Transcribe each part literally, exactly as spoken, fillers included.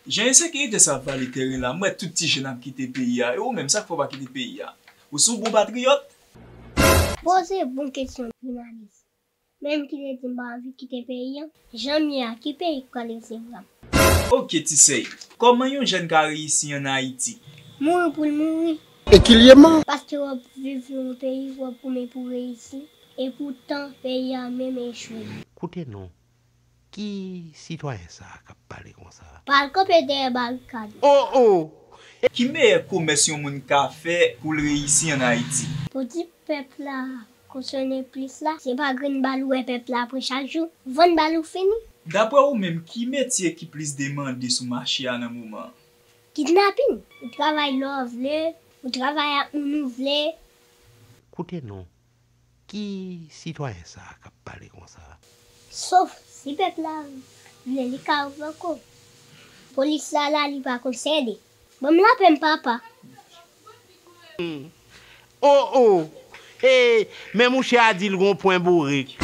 Jan ensekirite sa ap vale teren la, m wè tout ti jèn ap kite peyi a. E ou menm, sa k fè w pa kite peyi a? Ou se yon bon patriyòt? Poze bon kesyon, jounalis. Menm ki te di m pa anvi kite peyi an, jan m ye a, ki peyi k pral resevwa m? Oke, Ti Sèy, kòman yon jèn ka reyisi ann Ayiti? Mouri pou l mouri. E ki l ye man? Paske w ap viv nan yon peyi, w ap goumen pou reyisi, e poutan peyi a menm echwe. Koute non, ki sitwayen sa a k ap pale konsa? Pa al kanpe dèyè barikad. Oh, oh! Ki meyè komès yon moun ka fè pou l reyisi ann Ayiti? Pou di pèp la konsène plis la, se pa grenn bal ou wè pèp la pran chak jou. Vann bal ou fini. Daprè ou menm, ki metye ki plis demande sou mache a nan moman an? Kidnapin. Ou travay lè w vle, ou travay ak moun ou vle. Koute non, ki sitwayen sa a k ap pale konsa? Sof si pèp la vle, li ka revoke w. Polis la la, li pa konsène. Ban m lapè m, papa. Oh, oh! Hey, men mouche a di l gon pwen bourik.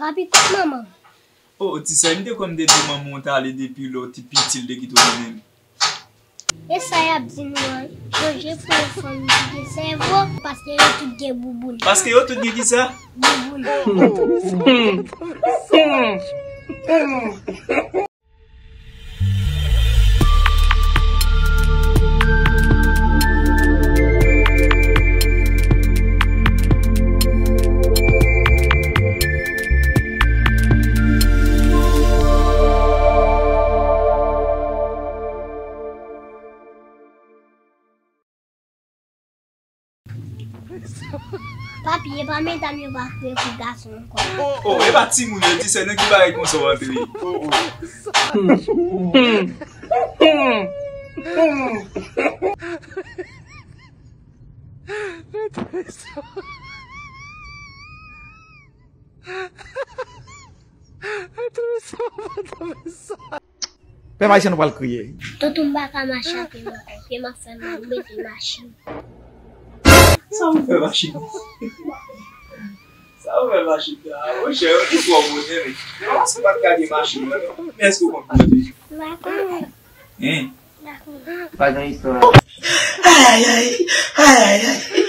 Papi, kot manman m? Oh, Ti Sèy, m te kwè m te di manman w t ale depi lè w te piti, l te kite w mennen m. E sa y ap di nou an, chanje pou yon fanmi ki gen sèvo, paske yo tout gen bouboun. Paske yo tout gen kisa? Bouboun. Papi, e pa medam yo pa fè pou gason ankò? Oh, oh, e pa timoun yo, Ti Sèy, nan ki bagay konsa w antre? Oh, oh. Pèp ayisyen, nou pral kriye. Tonton, m pa ka mache ak pye m ankò. Pye m ap fè mal, ou mete machin. Sa ou fè machin? Sa ou fè machin la? Monchè, ou twò bonnen, men. Kòman se pa t ka gen machin, non? Men èske ou konn kondwi? M pa konnen. Hein? M pa konnen. Pa gen istwa. Ay, ay, ay. Ay, ay, ay.